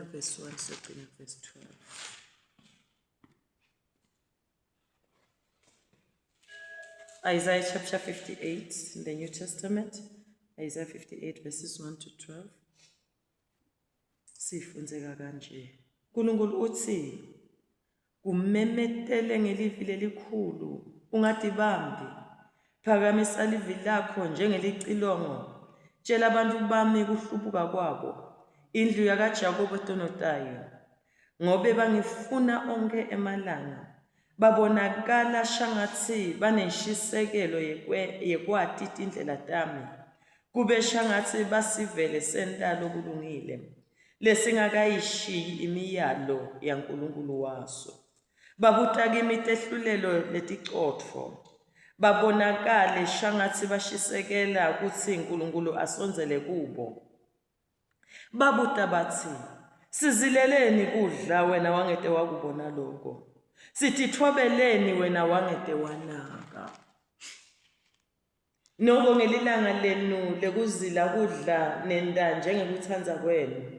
Verse 1 sogcina verse 12. Isaiah chapter 58 in the New Testament, Isaiah 58 verses 1 to 12. Sifundzeka kanje. uNkulunkulu uthi Kumemetele ngelivi lelikhulu, ungatibambi. Phakamisa livi lakho njengelicilongo. Tjela bantfu bami kuhlubuka kwabo, indlu yakaJakobe tono tayo. Ngobe bangifuna onkhe emalanga, babonakala shangatsi banenshisekelo yekwati tindlela tami, kube shangatsi basivele senta lokulungile. Lesingakayishiyi imiyalo yaNkulunkulu waso. Babuta kimi tehlulelo leticotfo, babonakale shangatsi bashisekela kutsi Nkulunkulu asondzele kubo. Babuta batsi, Sizileleni kudla wena wangete wakubona loko? Sititfobeleni wena wangete wanaka? Noko ngelilanga lenu lekuzila kudla nenta njengekutsandza kwenu,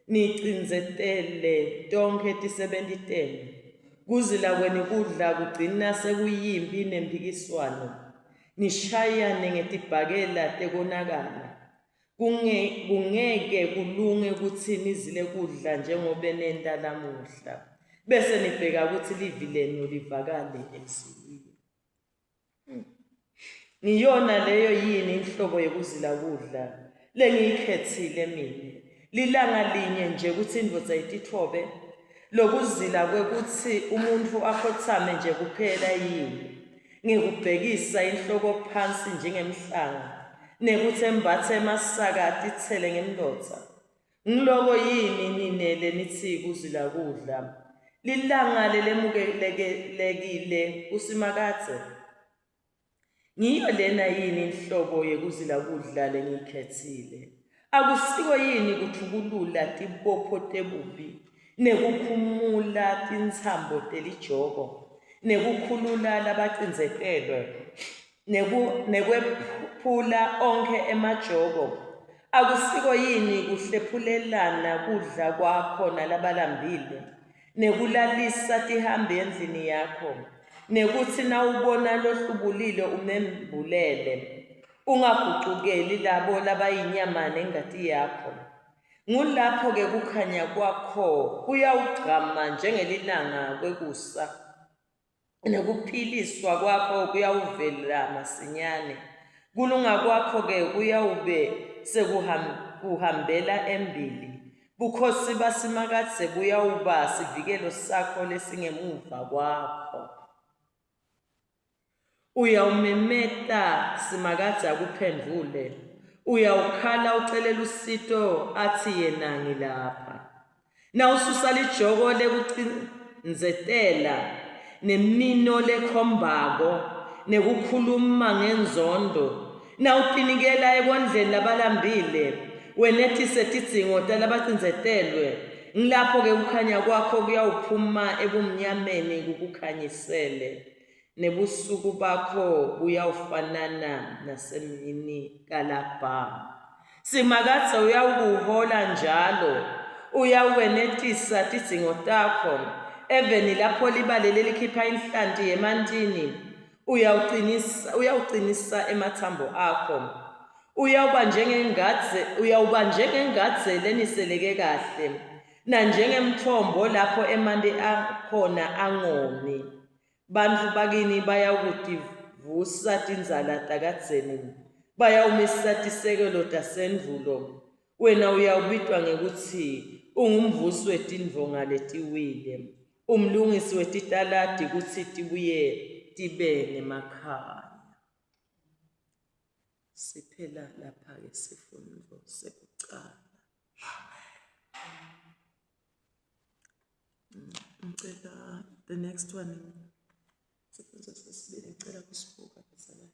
nicindzetele tonkhe tisebenti tenu. Kuzila kwenu kudla kugcina sekuyimpi nemphikiswano, nishayane ngetibhakela tekonakala. Kunge, kungeke kulunge kutsi nizile kudla njengobe nenta lamuhla, bese nibheka kutsi livi lenu livakale ezulwini. Ngiyona leyo yini inhlobo yekuzila kudla lengiyikhetsile mine? Lilanga linye nje kutsi indvodza ititfobe? Lokuzila kwekutsi umuntfu akhotsame nje kuphela yini, ngekubhekisa inhloko phansi njengemhlanga, nekutsi embatse emasaka atitsele ngemlotsa? Ngiloko yini nine lenitsi kuzila kudla, lilanga lelemukelekile kuSimakadze? Ngiyo lena yini inhlobo yekuzila kudla lengiyikhetsile? Akusiko yini kutfukulula tibopho tebubi, nekukhumula tintsambo telijoko, nekukhulula labacindzetelwe, Nekwephula onkhe emajoko? Akusiko yini kuhlephulelana kudla kwakho nalabalambile, nekulalisa tihambi endlini yakho, nekutsi nawubona lohlubulile umembulele, ungagucukeli labo labayinyama nengati yakho? Ngulapho-ke kukhanya kwakho kuyawugcama njengelilanga kwekusa. Nekuphiliswa kwakho kuyawuvela masinyane, kulunga kwakho-ke kuyawube sekuhambela embili. Bukhosi baSimakadze buyawuba sivikelo sakho lesingemuva kwakho. Uyawumemeta, Simakadze akuphendvule, uyawukhala ucele lusito, atsi yena, Ngilapha. Nawususa lijoko lekucindzetela, nemino lekhombako, nekukhuluma ngenzondo, nawutinikela ekondleni labalambile, wenetise tidzingo talabacindzetelwe, ngilapho-ke kukhanya kwakho kuyawuphuma ebumnyameni kukukhanyisele. Nebusuku bakho buyawufanana nasemini kaLabhani. Simakadze uyawukuhola njalo, uyawukwenetisa tidzingo takho eveni lapho libale lelikhipha inhlanti yemantini, uyawucinisa uyawucinisa ematsambo akho. Uyawuba njengengadze uyawuba njengengadze leniseleke kahle, nanjengemtfombo lapho emanti akhona angomi. Bantfu bakini bayawukutivusa tindzala takadzeni, bayawumisa tisekelo tasendvulo. Wena uyawubitwa ngekutsi ungumvusi wetindvonga letiwile, umlungisi wetitaladi kutsi tibuye tibe nemakhaya. Siphela lapha-ke sifundvo sekucala. Ngicela the next one. Sifundzo sesibili ngicela kusibuka bazalwane.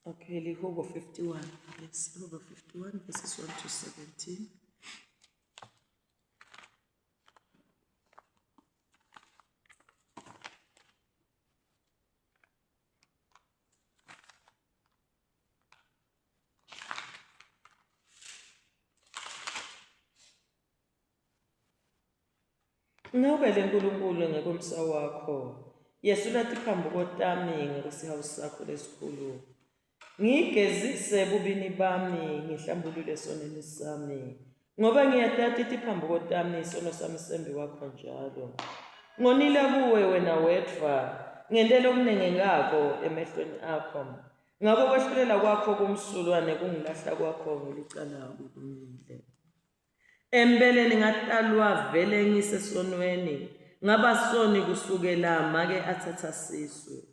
Okay, Lihubo 51. Yes, Lihubo 51, verses 1 to 17. Ngihawukele Nkulunkulu ngekomsa wakho. Yesula tiphambuko tami ngokwesihawu sakho lesikhulu. Ngigezise bubini bami, ngihlambulule esonweni sami. Ngoba ngiyatati tiphambuko tami, isono sami sembi kwakho njalo. Ngonile kuwe wena wedvwa, ngente lokunengekako emehlweni akho. Ngako kwehlulela kwakho kumsulwa nekungilahla kwakho ngelicala kulungile. Empeleni ngatalwa vele ngisesonweni, ngaba soni kusukela make athatha sisu.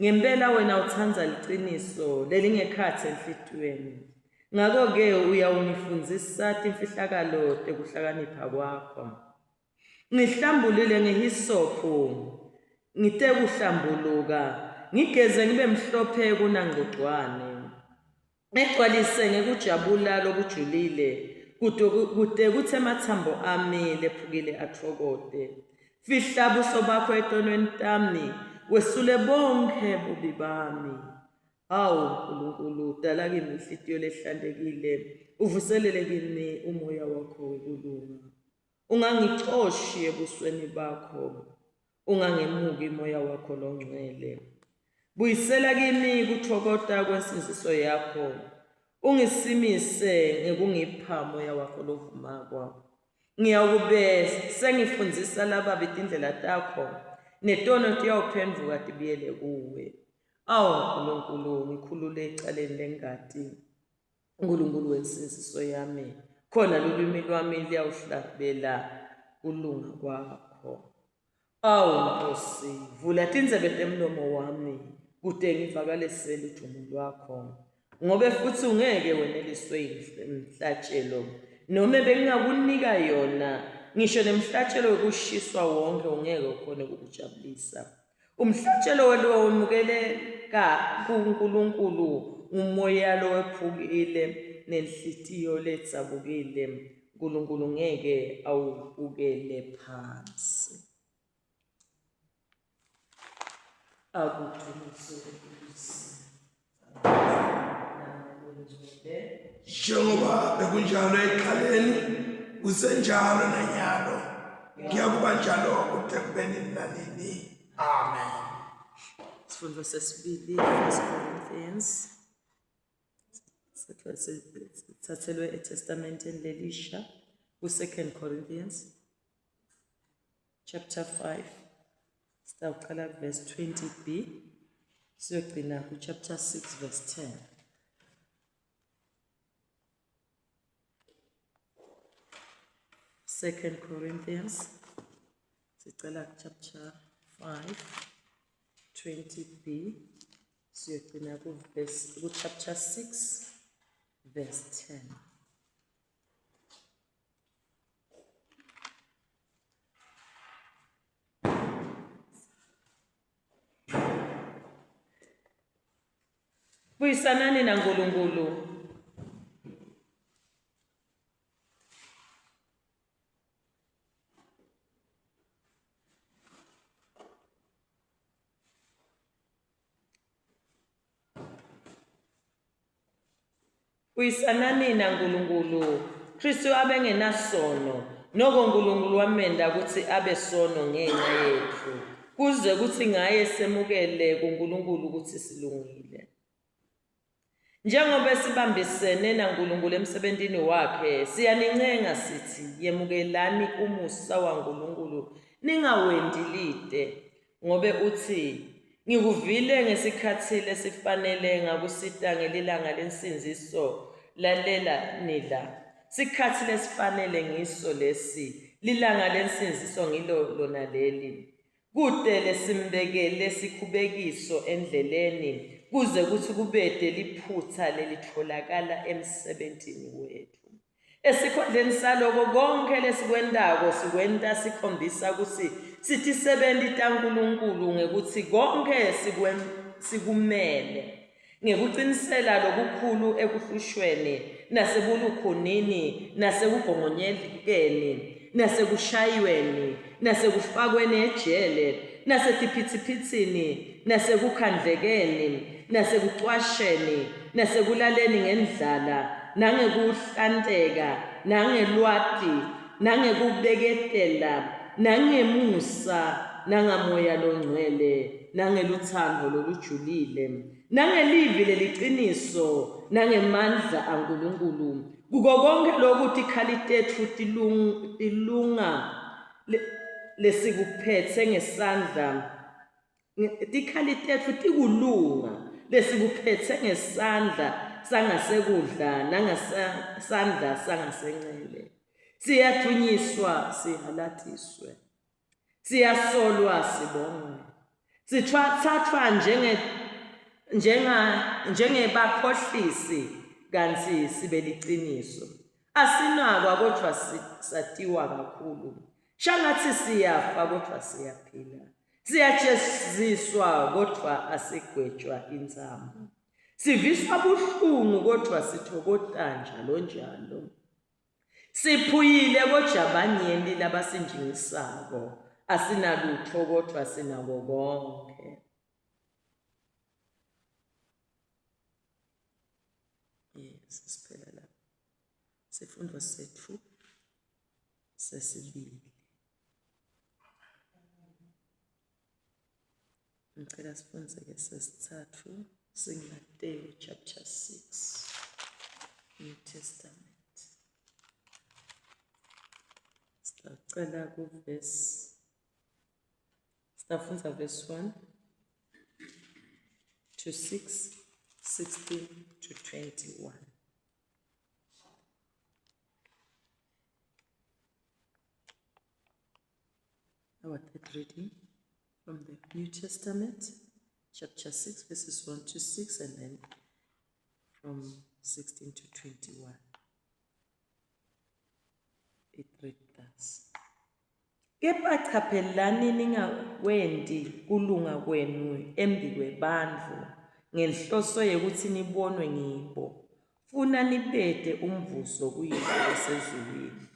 Ngempela wena utsandza liciniso lelingekhatsi enhlitiyweni. Ngako-ke uyawungifundzisa timfihlakalo tekuhlakanipha kwakho. Ngihlambulule ngehisophu, ngitekuhlambuluka, ngigeze ngibe mhlophe kunangcogcwane. Ngigcwalise ngekujabula lokujulile, kute kutsi ematsambo ami lephukile atfokote. Fihla buso bakho etonweni tami, wesule bonkhe bubi bami. Hawu Nkulunkulu, dala kimi inhlitiyo lehlantekile, uvuselele kimi umoya wakho wekulunga. Ungangicoshi ebusweni bakho, ungangemuki moya wakho longcwele. Buyisela kimi kutfokota kwensindziso yakho, ungisimise ngekungipha moya wakho lovumako. Ngiyawube sengifundzisa lababi tindlela takho, netono tiyawuphendvuka tibuyele kuwe. Awu Nkulunkulu, ngikhulule ecaleni lengati. Nkulunkulu wensindziso yami, khona lulwimi lwami liyawuhlabela kulunga kwakho. Awu Nkosi, vula tindzebe temlomo wami, kute ngivakalise lujumo lwakho. Ngobe futsi ungeke weneliswe yimhlatshelo, nome bengingakunika yona, ngisho nemhlatshelo wekushiswa wonkhe ungeke ukhone kukujabulisa. Umhlatshelo lowemukeleka kuNkulunkulu ngumoya lowephukile nenhlitiyo ledzabukile. uNkulunkulu ngeke awubukele phansi. Akudunyiswe Uyise. Njengoba bekunjalo ekuqaleni, kusenjalo nanyalo, kuyakuba njalo kude kube nini nanini. Amen. Sifundo sesibili, First Corinthians. Sithathelwe eTestamenteni lelisha ku-Second Corinthians chapter 5 sitawuqala verse 20b siyogcina ku-chapter 6 verse 10. Second Corinthians sicela chapter 5 20b siyogcina ku-verse ku-chapter 6 verse 10. Buyisanani naNkulunkulu. Buyisanani naNkulunkulu. Kristu abengenasono, noko uNkulunkulu wamenda kutsi abe sono ngenxa yetfu, kuze kutsi ngaye semukele kuNkulunkulu kutsi silungile. Njengoba sibambisene naNkulunkulu emsebentini wakhe, siyanincenga sithi, yemukelani umusa waNkulunkulu, ningawendi lite, ngobe utsi, Ngikuvile ngesikhatsi lesifanele ngakusita ngelilanga lensindziso, lalela nila. Sikhatsi lesifanele ngiso lesi, lilanga lensindziso ngilo lona leli. Kute lesimbekele sikhubekiso endleleni kuze kutsi kubete liphutsa lelitfolakala emsebentini wetfu. Esikhundleni saloko, konkhe lesikwentako sikwenta sikhombisa kutsi sitisebenti taNkulunkulu ngekutsi konkhe sikumele. Ngekucinisela lokukhulu ekuhlushweni nasebulukhunini nasekugongonyekeni nasekushayweni nasekufakweni ejele nasetiphithiphithini nasekukhandlekeni nasekucwasheni nasekulaleni ngendlala nangekuhlanteka nangelwati nangekubeketela nangemusa nangamoya longcwele nangeluthando lolujulile nangelivi leliciniso nangemandla aNkulunkulu kuko konke lokhu tikhali tetfu tilunga lesikuphethe ngesandla tikhali tetfu tikulunga lesikuphethe ngesandla sangasekudla nangasandla sangasencele siyathunyiswa sihalatiswe Siyasolwa sibongwe. Sithathwa njenge njenga njengebakhohlisi kanti sibe liciniso. Asinakwa kodwa satiwa kakhulu. Shangathi siyafa kodwa siyaphila. Siyajeziswa kodwa asigwetshwa intambo. Siviswa buhlungu kodwa sithokota njalo njalo. Siphuyile kodwa banyenti labasinjingisako, asinalutfo kodvwa sinako konkhe. Yes, siphela lapha. Sifundo setfu sesibili. Ngicela sifundze-ke sesithathu singuMateyu chapter 6 New Testament. Sitacela kuvesi sitafundza verse 1 to 6, 16 to 21. Our third reading from the New Testament, chapter 6, verses 1 to 6, and then from 16 to 21. It reads thus. Kepha chaphelani ningakwendi kulunga kwenu embikwebantfu ngenhloso yekutsi nibonwe ngibo, funa nibete umvuzo kuYihlo osezulwini.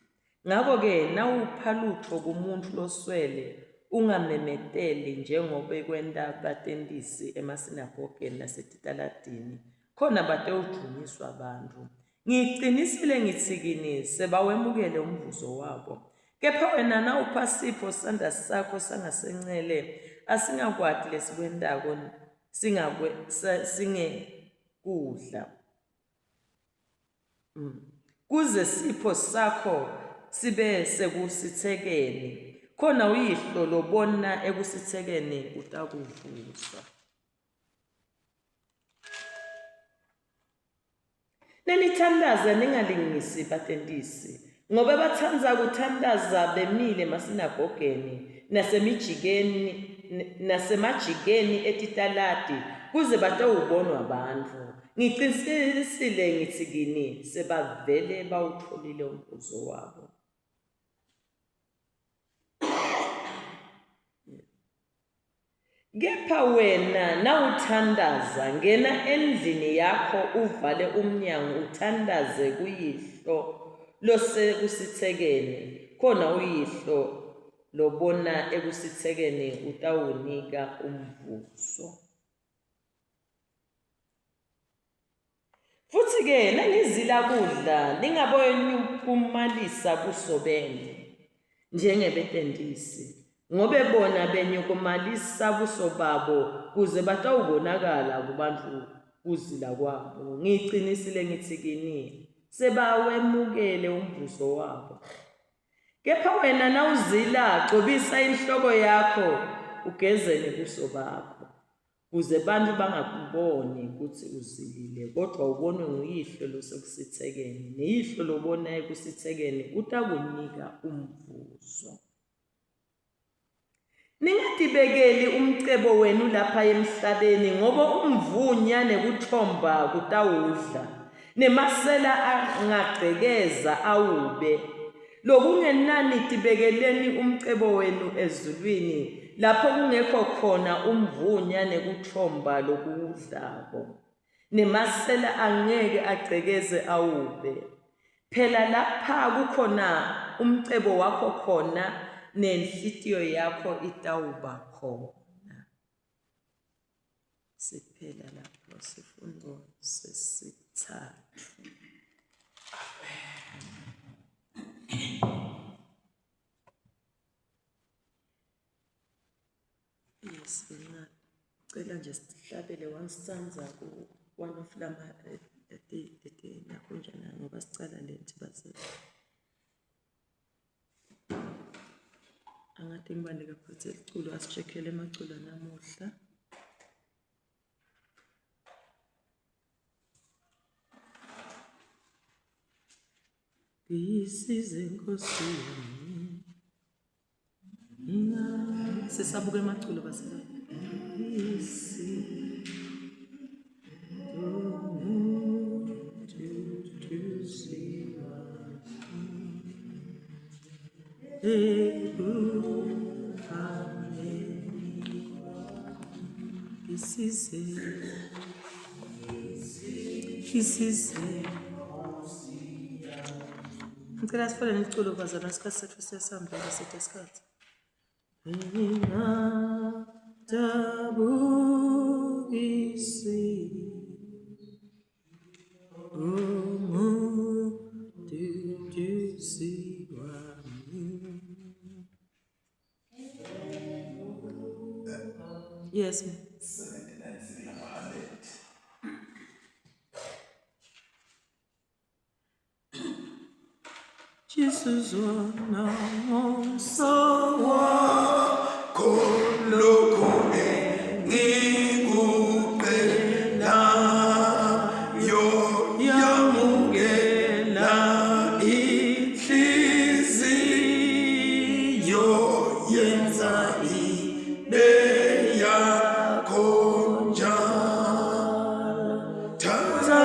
Ngako-ke nawupha lutfo kumuntfu loswele, ungamemeteli njengobe kwenta batentisi emasinagogeni nasetitaladini, khona batewudvunyiswa bantfu. Ngicinisile ngitsi kini, sebawemukele umvuzo wabo. Kepha wena nawupha sipho sandla sakho sangasencele asingakwati lesikwentako singekudla. Kuze sipho sakho sibe sekusitsekeni, khona uyihlo lobona ekusitsekeni utakuvuza. Nenithandaza ningalingisi batentisi, ngobe batsandza kuthandaza bemile emasinagogeni nasemijikeni nasemajikeni etitaladi kuze batewubonwa bantfu. Ngicinisile ngitsi kini, sebavele bawutfolile umvuzo wabo. Kepha wena nawuthandaza, ngena endlini yakho uvale umnyango uthandaze kuyihlo losekusitsekeni, khona uyihlo lobona ekusitsekeni utawunika umvuzo. Futsi-ke nanizila kudla ningaboyukumalisa buso benu njengebetentisi, ngobe bona benyukumalisa buso babo kuze batawubonakala kubantfu kuzila kwabo. Ngicinisile ngitsi kini, sebawemukele umvuzo wabo. Kepha wena nawuzila, gcobisa inhloko yakho ugeze nebuso bakho. Kuze bantfu bangakuboni kutsi uzilile, kodvwa ubonwe nguYihlo losekusitsekeni, neYihlo lobona ekusitsekeni utakunika umvuzo. Ningatibekeli umcebo wenu lapha emhlabeni, ngoba umvunya nekutfomba kutawudla, nemasela angagcekeza awube. Lokungenani tibekeleni umcebo wenu ezulwini, lapho kungekho khona umvunya nekutfomba lokuwudlako. Nemasela angeke agcekeze awube. Phela lapha kukhona umcebo wakho khona nenhlitiyo yakho itawuba khona. Siphela lapho sifundo sesithathu. Yes, ngicela nje sihlabele one stanza ku one of lama leti nakunjana ngoba sicala leti base. Angathi ngibani kaphethe liculo asichekhele emaculo namuhla. Ngisize Nkosi yami. Sisabuka emaculo bazalwane. Ngisize, ngisize. Ngicela sifole neculo bazalwane isikhathi sethu siyasihambela side isikhathi. Ngingadabukisi umududuzi wami. Yes, ma'am. 79 Jesus wana musa wakho lokhu engikucelayo yamukela inhliziyo yenza ibe yakho njalo Thatha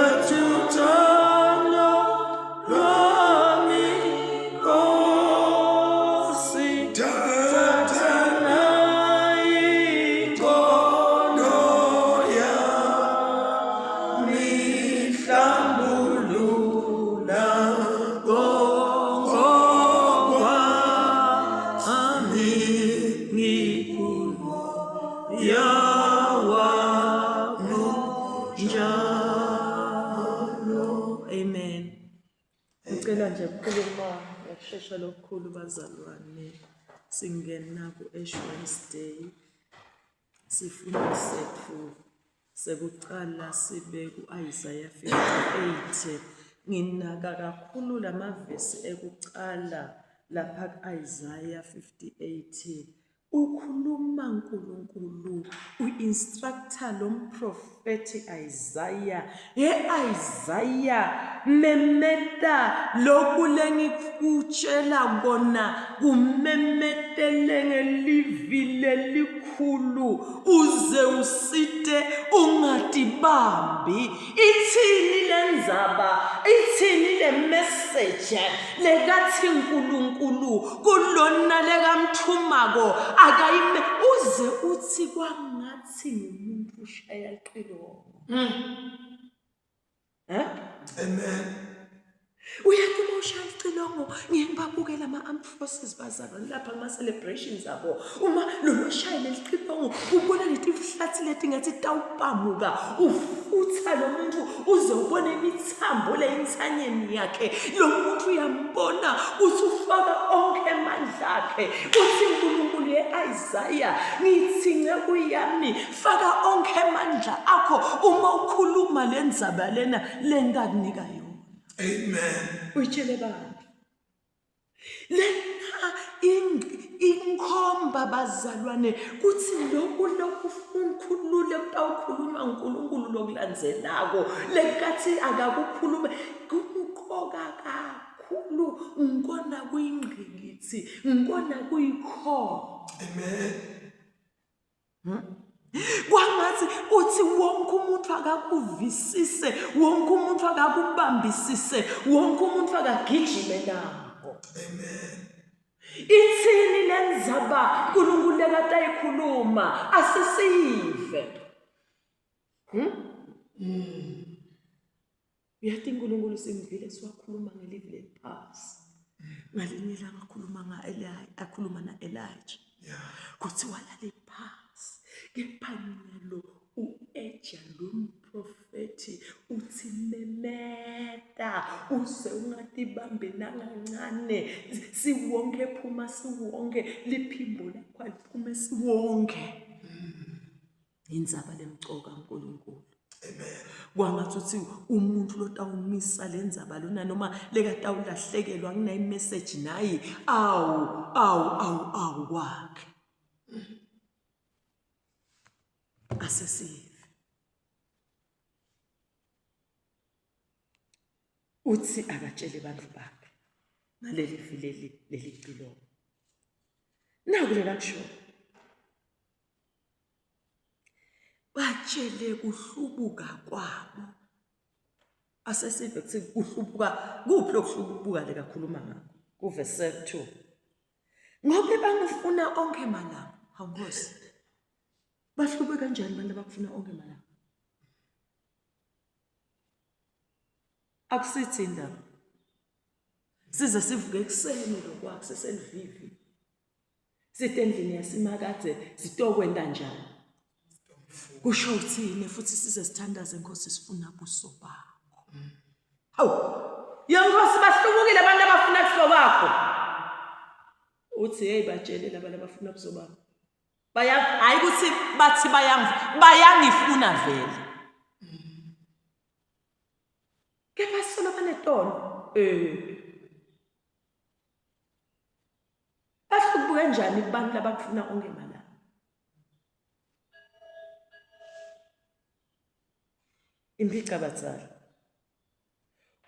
uthando lwami Nkosi thatha nayinkono yami hlambulula ngokwami ngikulo yawakho njalo amen ngicela nje ukukhuluma ngokushesha lokukhulu bazalwane singena ku-ash wednesday sifundo sethu sekuqala sibe ku-isaya 58 nginaka kakhulu lamavesi ekuqala lapha ku-isaya 58 Ukhuluma Nkulunkulu uinstructor lomprofethi Isaiah he Isaiah memeta lokhu lengikutshela kona kumemetele ngelivi lelikhulu uze usite ungatibambi ithini lendzaba ithini le message lekathi uNkulunkulu kulona lekamthumako akayime uze uthi kwangathi ngumuntu ushaya iqilongo eh Amen. Uyathi uma ushaya icilongo ngiye ngibabukela ama-armed forces bazalwane lapha kuma-celebrations abo uma lolo shaya leli cilongo ubona leti hlathi leti ngathi tawupamuka ufutha lo muntu uze ubone imithambo le insanyeni yakhe lo muntu uyambona uthi ufaka onke amandla akhe uthi uNkulunkulu ye-Isaya ngithi nceku yami faka onke amandla akho uma ukhuluma le ndzaba lena lengakunika yona Amen. Uyitshele bani? Lena inkhomba bazalwane kuthi lokhu lokhu umkhulule kutawukhulunywa uNkulunkulu lokulandzelako lekathi akakukhulume kumqoka kakhulu ngikona kuyingqikithi ngikona kuyikhona Amen. Kwangathi uthi wonke umuntu akakuvisise, wonke umuntu akakubambisise, wonke umuntu akagijime nako. Amen. Ithini lenzaba uNkulunkulu ekade ayikhuluma asisive. Hmm? Uyathi uNkulunkulu simvile siwakhuluma ngelivi leliphasi. Ngalinye ilanga akhuluma nga-Eli, akhuluma na-Elijah. Kuthiwa lale phasi. Kepha nyalo u-Eja lo mprofethi uthi memeta uze ungatibambi nangancane siwonke phuma siwonke liphimbo lakho aliphume siwonke. Indzaba lemcoka uNkulunkulu. Kwangathi uthi umuntu lotawumisa le ndzaba lona noma lekatawulahlekelwa kunayi message nayi awu awu awu awu kwakhe. Asesive. Uthi akatshele abantu bakhe ngaleli vi leli lelicilongo. Naku lekakushoyo. Batshele kuhlubuka kwabo. Asesive kuthi kuhlubuka kuphi lokuhlubuka lekakhuluma ngakho kuvese 2. Ngoba bangifuna onke malanga. Hawu Nkosi. Bahlubuke kanjani abantu abakufuna onke malanga? Akusithi indaba. Size sivuke ekuseni lokwakhe seselivivi. Site endlini yasimakadze sitokwenta njani? Kusho uthini futhi size sithandaze Nkosi sifuna buso bakho. Hawu. Yenkosi bahlubukile abantu abafuna buso bakho. Uthi hey batshele laba labafuna buso bakho. Baya hayi ukuthi bathi bayangifuna vele. Kepha solo banetono. Eh. Bahlubuke njani kubantu labakufuna onke malanga? Impicabadzala.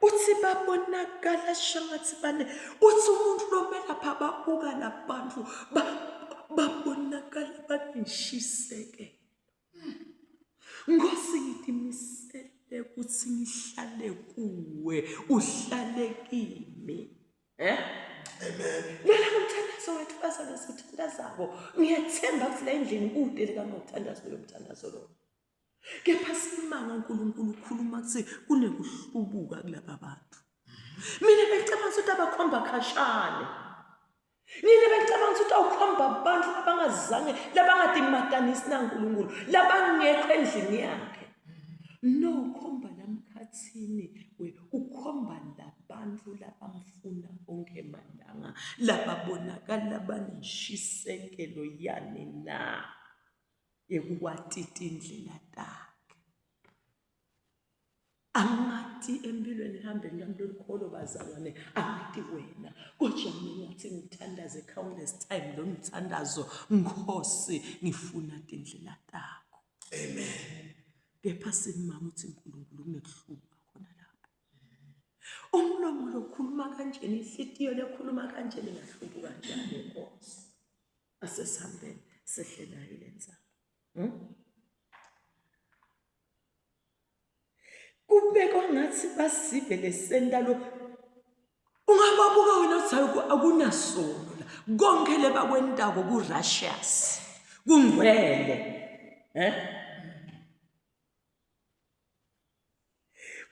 Uthi babonakala shangathi bane uthi umuntu lomelapha babuka labantu babonakala baneshisekelo. Nkosi ngitimisele ukuthi ngihlale kuwe uhlale kimi. Eh? Amen. Lona ngumthandazo wethu bazalwane siwuthandazako. Ngiyethemba ukuthi la endlini kude likamawuthandazo loyo mthandazo loyo. Kepha simanga uNkulunkulu ukhuluma ukuthi kunekuhlubuka kulaba bantu. Mina bengicabanga ukuthi abakhomba khashane. Nina bengicabanga ukuthi awukhomba abantu abangazange labangatimatanisi naNkulunkulu, labangekho endlini yakhe. No, ukhomba lamkhathini we ukhomba labantu labamfuna onke malanga lababonakala banenshisekelo yani na yekukwati tindlela takhe. Angati empilweni ehambeni lwami lolukholo bazalwane angati wena kodwa mina ngathi ngithandaze countless time lo mthandazo Nkosi ngifuna tindlela takho. Amen. Kepha simama uthi uNkulunkulu kunekuhluka khona lapho. Umlomo lokhuluma kanjena inhlitiyo lekhuluma kanjena ingahlubuka kanjani Nkosi. Asesihambeni sehle nayo lenzaba. Kube kwangathi basive lesenta lo ungababuka wena uthi hayi akunasono la konke lebakwentako ku-righteous kungcwele eh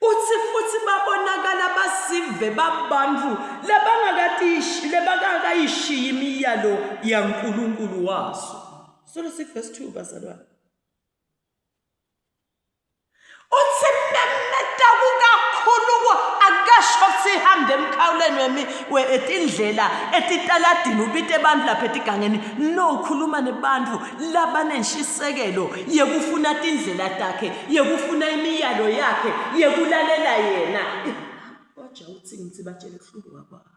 uthi futhi babonakala basive babantu labangakatishi lebakakayishiyi imiyalo yaNkulunkulu waso solo sikuvesi 2 bazalwane Uthi memeta kukakhulu akasho sihambe emkhawuleni wetindlela etitaladini ubite abantu lapha etigangeni no ukhuluma nebantu labanenshisekelo yekufuna tindlela takhe yekufuna imiyalo yakhe yekulalela yena kodwa uthi ngithi batshele kuhlubuka kwabo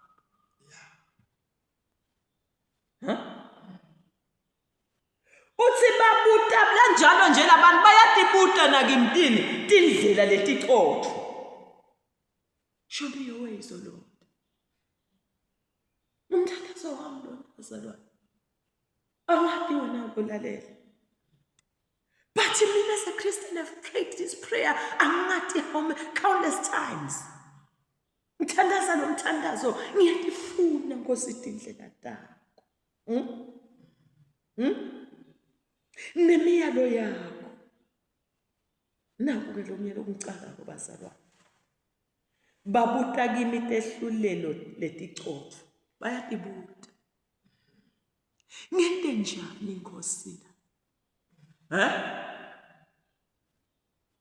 Uthi babuta kanjalo nje labantu bayatibuta nakimtini tindlela letiqotho. Show me your ways, O Lord. Umthandazo wami lona bazalwane. Angati wena kulalela. But mina as a Christian I've prayed this prayer angati how many countless times. Ngithandaza lo mthandazo ngiyatifuna Nkosi tindlela takho. Nemiyalo yakho. Naku-ke lokunye lokungicakako bazalwane. Babuta kimi tehlulelo leticotfo. Bayatibuta. Ngente njani Nkosi la? Eh?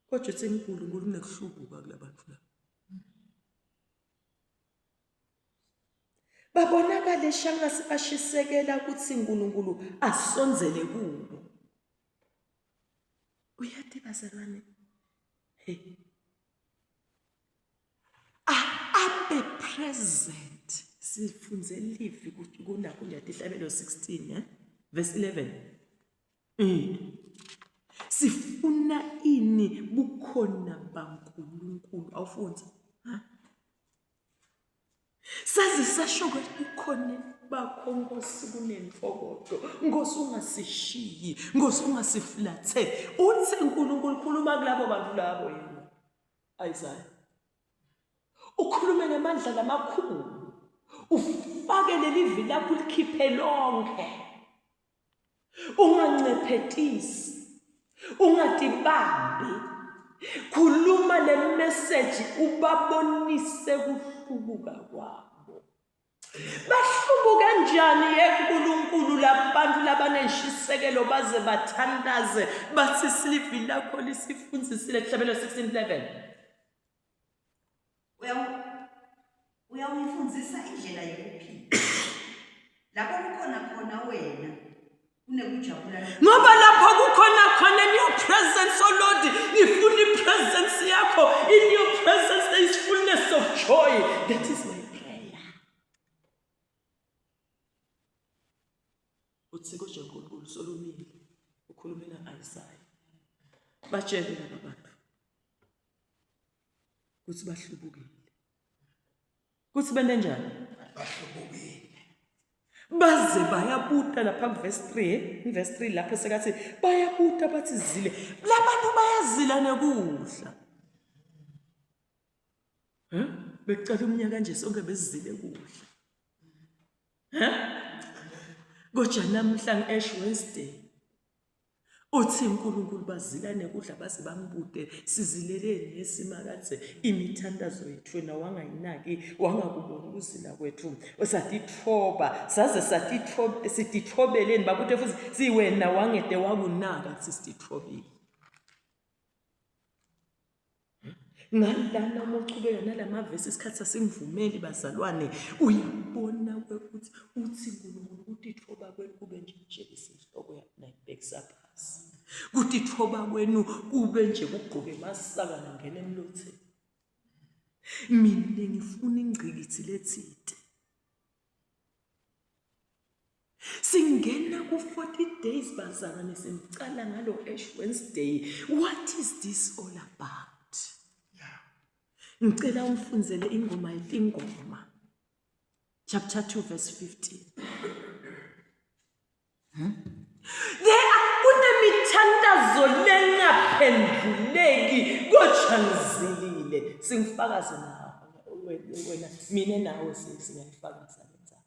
Kodwa uthi uNkulunkulu kunekuhlubuka kulabantu laba. Babonakale shangathi bashisekela ukuthi uNkulunkulu asondzele kubo. Uyati bazalwane? Hey. Abe present. Sifunze livi kunakho nje Tihlabelo 16 eh verse 11. Sifuna ini bukhona baNkulunkulu awufunze ha Saze sasho ukuthi ukhona bakho Nkosi kunenfokodo Nkosi ungasishiyi Nkosi ungasiflatheli uthi uNkulunkulu khuluma kulabo bantu labo yena Isaiah ukhulume ngamandla lamakhulu ufake leli vi lakho ulikhiphe lonke Ungancephetisi, ungatibambi. Khuluma le message ubabonise kuhlubuka kwabo. Bahlubuke njani yeNkulunkulu labantu labanenshisekelo baze bathandaze bathi silivi lakho lisifundisile kuhlabelo 16:11. Uyawungifundzisa indlela yekuphila. Lapho kukhona khona wena kunekujabula. Ngoba lapho kukhona khona in your presence, oh Lord, ngifuna i-presence yakho. In your presence there is fullness of joy. That is my prayer. Uthi kodwa uNkulunkulu solumile ukhulumela Isaiah. Batshele laba bantu. Kuthi bahlubukile. Kuthi bente njani? Bahlubukile. Baze bayabuta lapha kuverse 3, verse 3 lapho sekathi bayabuta bathi zile. Labantu bayazila nekudla. Huh? Bekucala umnyaka nje sonke besizile kudla. Huh? Kodwa namhla ngi-Ash Wednesday Uthi uNkulunkulu bazilane kudla baze bambute sizileleni yesimakadze imithandazo yethu wena wangayinaki wangakubona ukuzila kwethu satitfoba saze satitfoba sititfobeleni babute futhi siwena wangete wakunaka kuthi sititfobile Ngalana uma uchubeka nalamavesi isikhathi asingivumeli bazalwane uyabona ukuthi uthi uNkulunkulu kutitfoba kwenu kube nje nje isihloko nayibhekisa phasi kutitfoba kwenu kube nje kugqoke emasaka nangena emlotheni mina ngifuna ingqikithi lethinte Singena ku-40 days bazalwane simcala ngalo Ash Wednesday. What is this all about? Ngicela ungifunzele ingoma yetingoma. Chapter 2 verse 15. Hmm? There kunemithandazo lengaphenduleki kodwa ngizilile. Singifakaze nawe wena mina nawe singayifakaza lenza.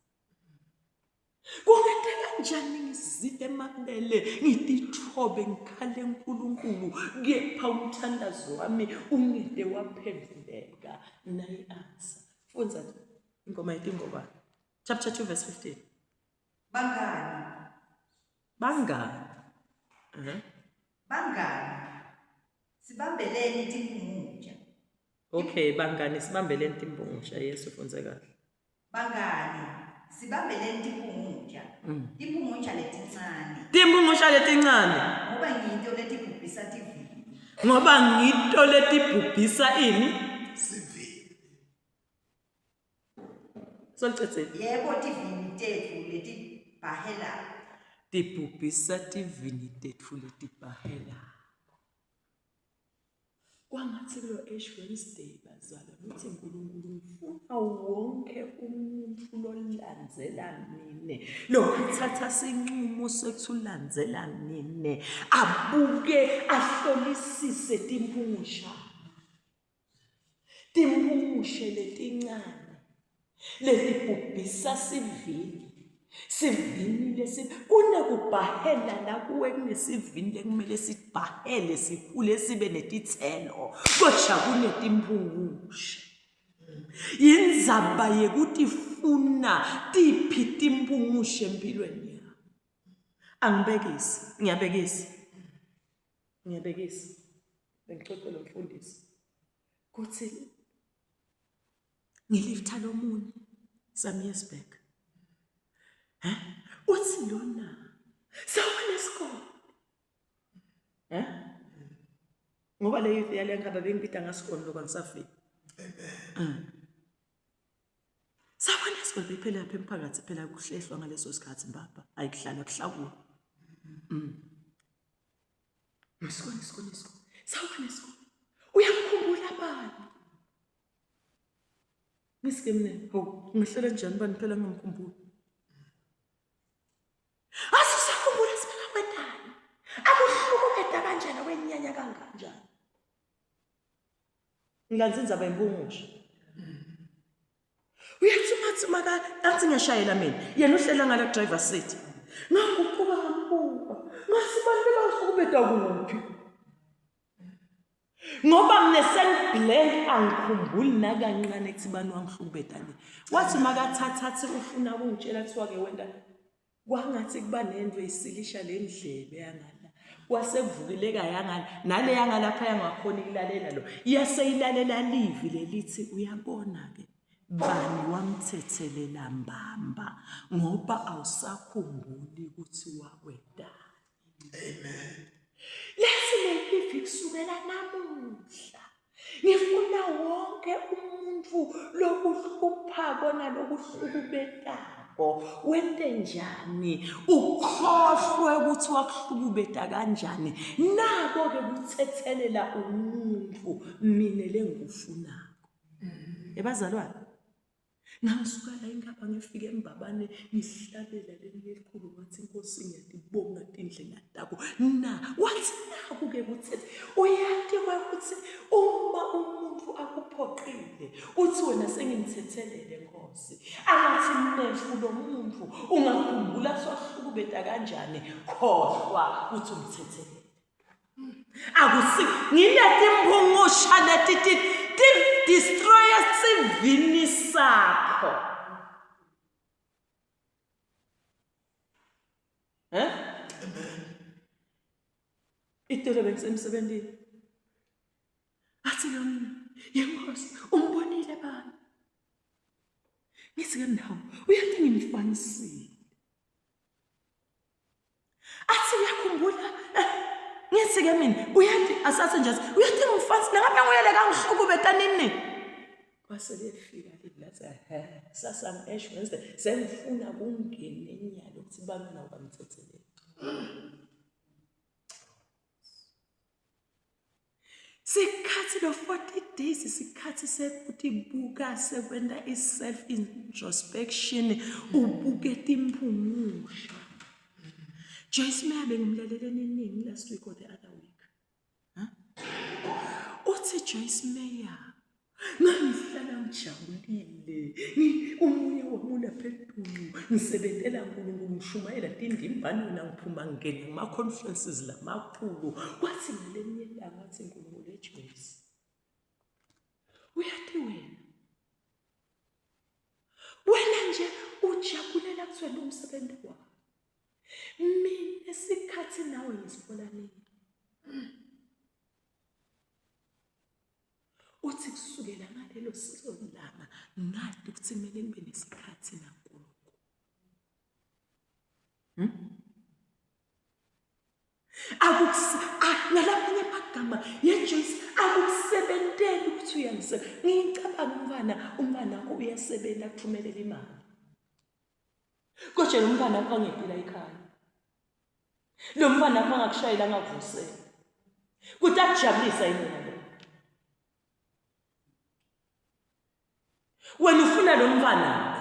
Kungente kanjani ngizile emabele ngitithobe ngikhale uNkulunkulu kepha umthandazo wami ungede waphenduleka nayi answer fundza ingoma yetingoma chapter 2 verse 15 Bangani. Bangani. Bangani. Sibambeleni timpungusha. Okay, bangani sibambeleni timpungusha. Yesu fundze kahle. Bangani, sibambeleni timpungusha. Timpungusha letincane. Timpungusha letincane. Ngoba ngito letibhubhisa tivini. Ngoba ngito letibhubhisa ini? Sivini. Solicedzile. Yebo, tivini tetfu letibhahelako. Tibhubhisa tivini tetfu letibhahelako. Kwangathi kulo Ash Wednesday bazalwane uthi uNkulunkulu ngifuna wonke umuntu lolandzela mine lokuthatha sinqumo sokuthi ulandzela mine abuke ahlolisise timpungusha timpungushe letincane letibhubhisa sivini. Sivini lesi kunekubhahela la kuwe kunesivini lekumele sibhahele sikhule sibe netitselo kodwa kunetimphungushe. Yindzaba yekutifuna tiphi timphungushe empilweni yakho. Angibekisi, ngiyabekisa. Ngiyabekisa. Bengixoxe lo mfundisi kuthi ngilifta lomunye some years back. Eh? Uthi lona sawona isikole. Eh? Ngoba le youth yale ngihamba bengibida ngasikole lokho angisafiki. Amen. Sawona isikole bephela lapha emphakathi phela kuhlehlwa ngaleso sikhathi mbaba ayikuhlala kuhlawulwa. Isikole isikole isikole. Sawona isikole. Uyamkhumbula bani? Ngisike mina, hawu, ngihlele njani bani phela ngingakhumbuli. Asisakhumbula sibeka kwentani. Akuhlukumeda kanjani kwenyanya kanganjani. Ngilanza indzaba yempungushe. Uyathi umathi maka athi ngiyashayela mina. Yena uhlela ngala driver seat. Ngaguquka ngambuka. Ngathi bantu bangihlukumeda kuphi? Ngoba mina sengiblank angikhumbuli nakancane kuthi bani wangihlukubeda ni. Wathi makathatha athi ufuna ukungitshela kuthiwa ke wena kwangathi kuba nento isilisha le ndlebe yangala kwase kuvukileka yangala nale yangalapha yangakhona ikulalela lo yaseyilalela livi lelithi uyabona ke bani wamthethelela mbamba ngoba awusakhumbuli ukuthi wakwendani Amen. Lethi lelivi kusukela namuhla ngifuna wonke umuntu lokuhluphako nalokuhlukubetako wente njani ukhohlwe ukuthi wakuhlukubeta kanjani nako-ke kuthethelela umuntu mina lengikufunako ebazalwane Ngasuka la eNkapa ngifike eMbabane ngihlabela leli elikhulu ngathi inkosi ngiyatibonga tindlela takho na wathi naku-ke kuthethe uyati kwekuthi uma umuntu akuphoqile uthi wena sengimthethelele nkosi angathi mnefu lo muntu ungakhumbula swahlukubeta kanjani khohlwa ukuthi umthethelele akusi ngiletimphungusha leti ti ti destroyer sivini sakho eh itolo bengisemsebenzini athi lo mina yenkosi umbonile bani ngithi ke mna uyathi ngimfanisile athi uyakhumbula eh, ngithi ke mina uyathi asase nje uyathi ngimfansi nangabe nguyele kangihlukubeta nini kwase kuyefika lathi he sasa ngi-ash wednesday sengifuna kungene inyalo ukuthi bamina ukamthetheleli Sikhathi lo 40 days isikhathi sekuthi buka sekwenta i-self introspection ubuke timphungusha. Joyce Meyer bengimlalele niningi last week or the other week. Huh? Uthi Joyce Meyer Ngangihlala ngijabulile umoya wami ulapha etulu ngisebentela uNkulunkulu ngishumayela tindimbane mina ngiphuma ngingena kuma-conferences lamakhulu kwathi ngalenye ilanga wathi uNkulunkulu eJoyce uyathi wena wena nje ujabulela kuthiwa umsebenzi wakho mina isikhathi nawe ngisibona nini Uthi kusukela ngalelo langa ngadi ukuthi kumele ngibe nesikhathi naNkulunkulu. Hmm? Akukus ah, ngalamanye amagama yeJoyce akukusebenteli ukuthi uyangisebe. Ngicabanga umfana umfana wakho uyasebenza akuthumelela imali. Kodwa lo mfana wakho angekile ekhaya. Lo mfana wakho angakushayela angakuvusela. Kuthi akujabulisa yini wena lo? Wena ufuna lo mfana wakho.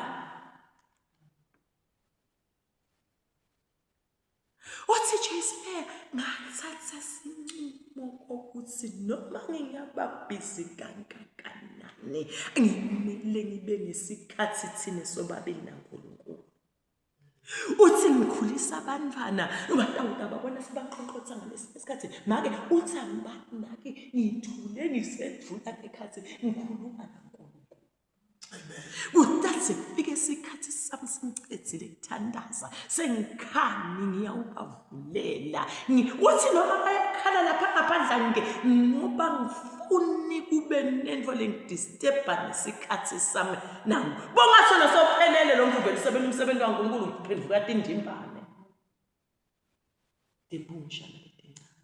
Uthi Joyce ngathatha sinqumo kokuthi noma ngingaba busy kangakanani ngimele ngibe nesikhathi thina sobabili naNkulunkulu. Uthi ngikhulisa abantwana batawuta babona sebaqoqotha ngalesi sikhathi make uthi angibanaki ngithule ngisedlula ngekhathi ngikhuluma naNkulunkulu. Kutathi kufike isikhathi sami sengicedzile kuthandaza sengikhani ngiyawubavulela uthi noma bayakhala lapha ngaphandle ngike ngoba ngifuni kube nento lengidisturba nesikhathi sami nangu bongathona sophelele lo mvuvela usebenza umsebenzi kaNkulunkulu ngiphenduka tindimbane timpungshana letincane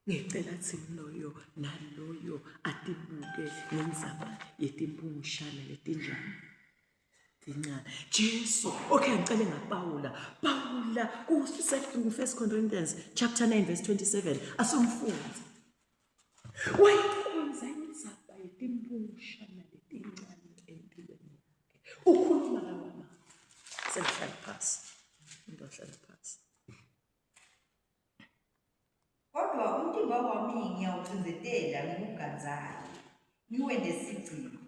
ngicela thini loyo naloyo atibuke ngendzaba yetimpungshana letinjani tincane Jesu okay ngicele ngaPawula Pawula ku-First Corinthians chapter 9 verse 27 asomfunze Wayikhonza indzaba yetimphungshana letincane empilweni yakhe. Ukhuluma lawa mazwi. Sengihlala phasi. Umuntu wahlala phasi. Kodwa umtimba wami ngiyawucindzetela ngikuganzayo, ngiwente sigcili,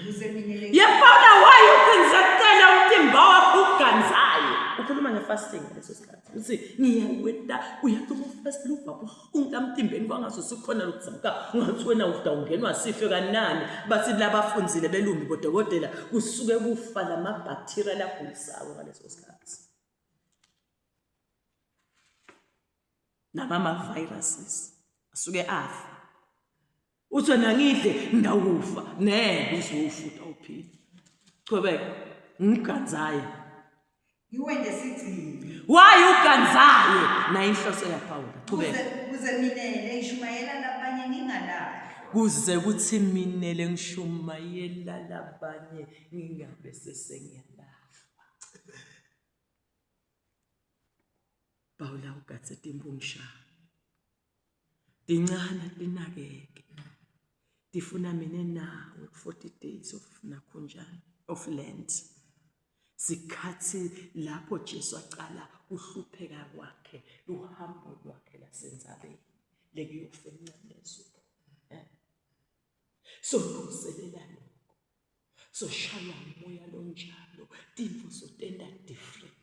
kuze mina le Yebona why ucindzetela umtimba wakho uganzayo. Ukhuluma ngefasting ngaleso sikhathi. Uthi ngiyaweta uyathi uma ufast luva buhlungu emtimbeni kwangathi usukhona lokudzabuka ungathi wena utawungenwa sife kanani bathi labafundzile belumbi bodokotela kusuke kufa lamabacteria lagulisako ngaleso sikhathi. Namama-viruses asuke afa. Uthi wena ngidle ngawufa ngeke uze ufe utawuphila. Chubeka ngiganzaye. Ngiwente sigcili. Why uganzaye? Nayo inhloso yaPawula. Chubeka. Kuze mina lengishumayela labanye ngingalahlwa. Kuze kuthi mina lengishumayela labanye ngingabe sesengiyalahlwa. Pawula ugatse timpungshana. Tincane tinakeke. Tifuna mina nawe 40 days of nakhunjani of Lent. Sikhathi lapho Jesu aqala kuhlupheka kwakhe luhambo lwakhe lasendzabeni lekuyofa emnqamlezweni. Eh? So lungiselela lokho. So shaya umoya lonjalo tintfo sotenta different.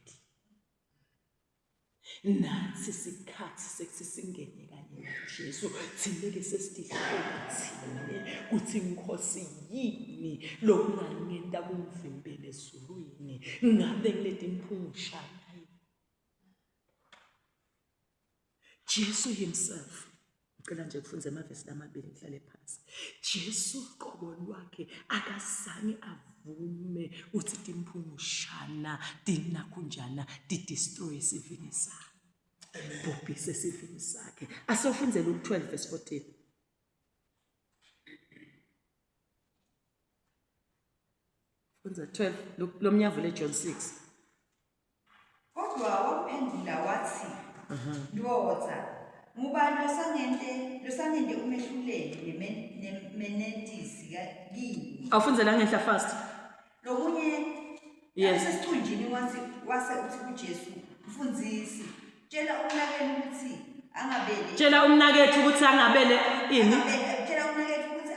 Nathi sikhathi sekuthi singene kanye noJesu thina-ke sesitihlola thine kuthi Nkosi yini lokungangenta kungivimbele ezulwini ngabe ngileti mphungushana Jesu himself ngicela nje kufunza emavesi lamabili ngihlale phansi Jesu qobo lwakhe akazange avume ukuthi timphungushana tinakhunjana tidestroy isivini sakhe bhubhise isivini sakhe asofunzele u-12 verse 14 funza 12 lo mnyavule John 6 Kodwa wamphendula wathi, Ndoda, ngubani losangente losangente umehluleli nemenentisi kimi? Awufunze la ngenhla fast. Lomunye Yes. asesithunjini wathi wase uthi kuJesu, Mfundisi, tshela umnakenu ukuthi angabele Tshela umnakethu ukuthi angabele ini. tshela umnakethu ukuthi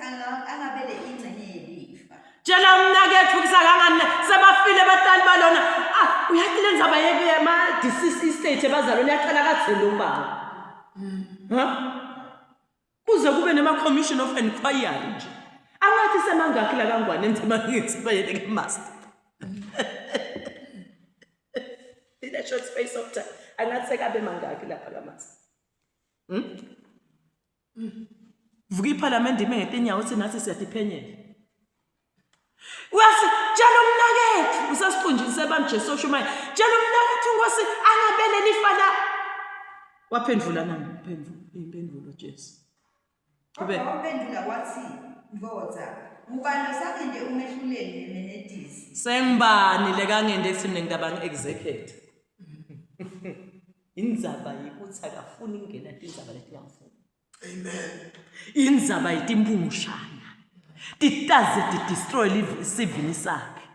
angabele ingxenye yelifa. Tshela umnakethu ukuthi akangane sebafile batali balona. Ah, uyathi le ndzaba yema deceased estate ebazalwane yaqala kadzeni ubaba. Ha? Kuze kube nema commission of inquiry nje. Angathi semangakhi la kangwane enzima ngithi bayele ke master. In a short space of time. Angathi sekabe mangakhi lapha ka master. Hmm? Vuka iphalamende ime ngetinyawo uthi nathi siyatiphenyela. Uyasi tshela umnakethu usesiqunjini sebami Jesu oshumaye. Tshela umnakethu Nkosi angabele lifa la. Waphendula nami phendula impendulo Jesu. Qhubeka. Waphendula wathi ndvodza ngubani losangende umehluleli nemenedisi? Sengibani lekangende ethi mina ngidaba ngi-execute. Indzaba yikuthi akafuni kungena tindzaba letingamfuni. Amen. Indzaba yitimpumushana. Titaze tidestroy isivini sakhe.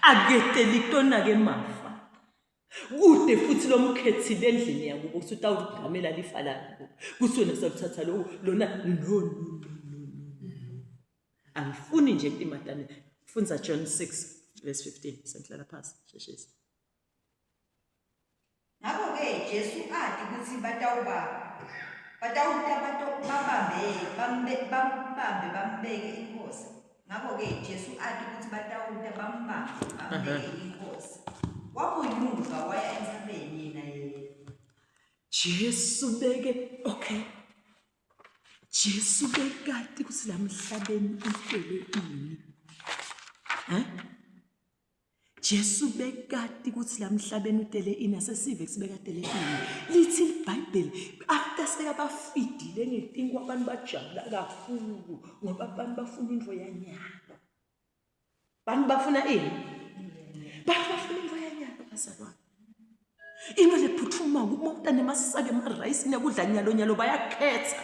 Aketeli kutona ke mafa. Kude futhi lomkhethile endlini yakubo ukuthi utawugamela lifa lakho. Kuthi wena sewuthatha lo lona no no no no. Angifuni nje timatane. Fundza John 6. Verse 15 sengihlala phasi sheshisa. Ngakho-ke Jesu ati kutsi batawuba batawuta babambe bambe bambambe bambeke inkhosi. Ngakho-ke Jesu ati kutsi batawuta bambambe bambeke inkhosi. Waphunyuka waya entsabeni yena yedvwa. Jesu beke okay. Jesu bekati kutsi lamhlabeni utele ini. Eh? Jesu bekati kutsi lamhlabeni utele ini asesive kutsi bekatele ini. Lithi iBhayibheli after sekabafidile ngetinkwa abantu bajabula kakhulu ngoba abantu bafuna intfo yanyalo. Bantu bafuna ini? Bantu bafuna intfo yanyalo bazalwane. Into lephuthumako uma utanemasaka emarayisi nekudla nyalo nyalo bayakhetha.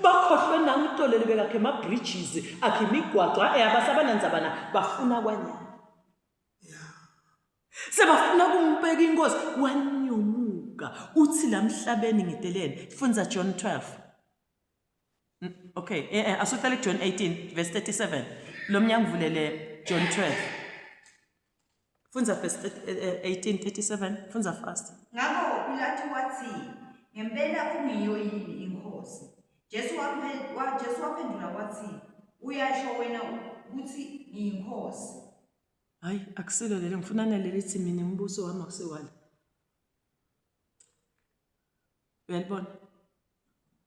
Bakhohlwe nangitolele bekakhe ema-bridges akhe imigwaco e abasabanandzabana bafuna kwanyalo. Sebafuna kumbeka inkosi wanyomuka uthi lamhlabeni ngiteleni fundza John 12 Okay, eh, eh asuqale kuJohn 18 verse 37. Lo mnyango uvulele John 12. Fundza verse 18 37, fundza fast. Ngakho Pilatu wathi, ngempela ungiyo yini inkosi? Jesu wa Jesu waphendula wathi, uyasho wena ukuthi ngiyinkosi. Hayi, akusilo lelo ngifuna naleli lithi mina umbuso wami akusiwala. Uyalibona?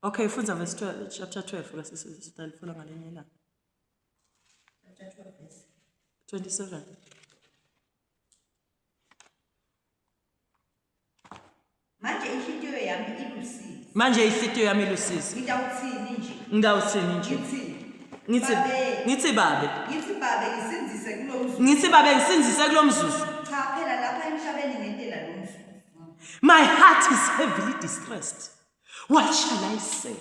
Okay, fundza verse 12, chapter 12 ke sisitalifola ngalenye ilanga. Chapter 12 verse 27. Manje inhlitiyo yami ilusizi. Manje inhlitiyo yami ilusizi. Ngitawutsini nje? Ngitawutsini nje? Ngithi Ngithi Babe. ngithi babe. Ngithi babe ngisindzise kulo mzuzu. Ngithi babe ngisindzise kulo mzuzu. Cha phela lapha emhlabeni ngentela lo mzuzu. My heart is heavily distressed. What shall I say?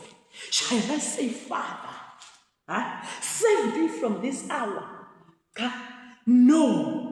Shall I say, Father, huh? save me from this hour? Cha, no.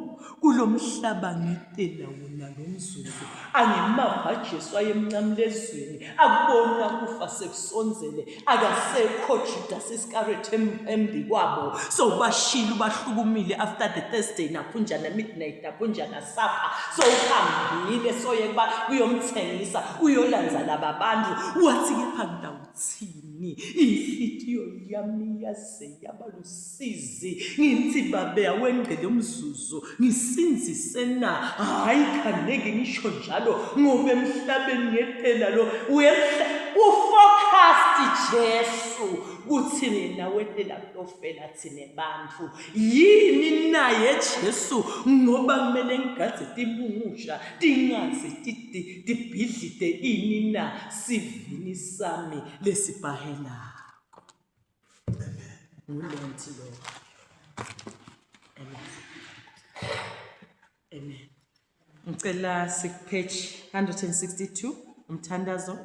Kulo mhlaba ngitela wona lo mzuzu angemava Jesu ayemnqamlezweni akubona kufa sekusonzele akasekho Judas Iscariot embi kwabo so bashilo bahlukumile after the Thursday naphunjana midnight naphunjana sapha sowuhambile soye kuba kuyomthengisa uyolanza laba bantu wathi kepha ngitawuthini inhlitiyo yami yaze yaba lusizi ngithi babe awengcele umzuzu ngisindzise na hhayi khaneke ngisho njalo ngoba emhlabeni ngempela lo uyemhla ufocused Jesu kuthi yena wehlela kuyofela thina bantu Yini naye Jesu ngoba kumele ngigadze timpungusha tingaze tibhidlite ini na sivini sami lesibhahelako. Ngulonti lo. Amen. Amen. Ngicela sikupage 162 umthandazo.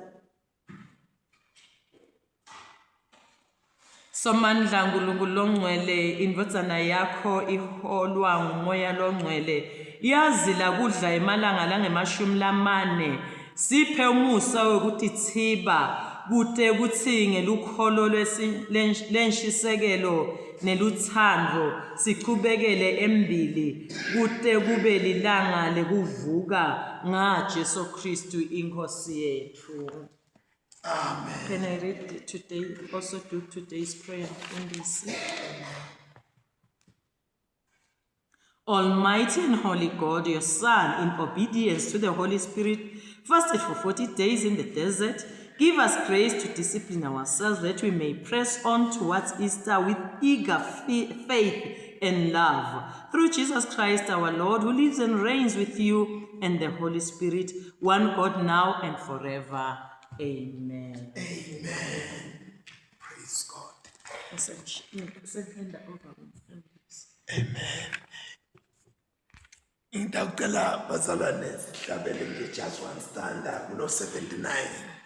Somandla Nkulunkulu longcwele indvodzana yakho iholwa ngumoya longcwele yazila kudla emalanga langemashumi lamane siphe umusa wekutithiba kute kutsi ngelukholo lenshisekelo nelutsandvo sichubekele embili kute kube lilanga lekuvuka nga Jesu Kristu iNkhosi yetfu. Amen. Can I read today, also do today's prayer, Mfundisi? Almighty and Holy God, your Son, in obedience to the Holy Spirit, fasted for 40 days in the desert. Give us grace to discipline ourselves that we may press on towards Easter with eager faith and love. Through Jesus Christ our Lord, who lives and reigns with you and the Holy Spirit, one God now and forever. Amen. Amen. Praise God. Sengihanda over kumfundisi. Amen. Ngitawucela bazalwane sihlabele nje just one stanza kulo 79.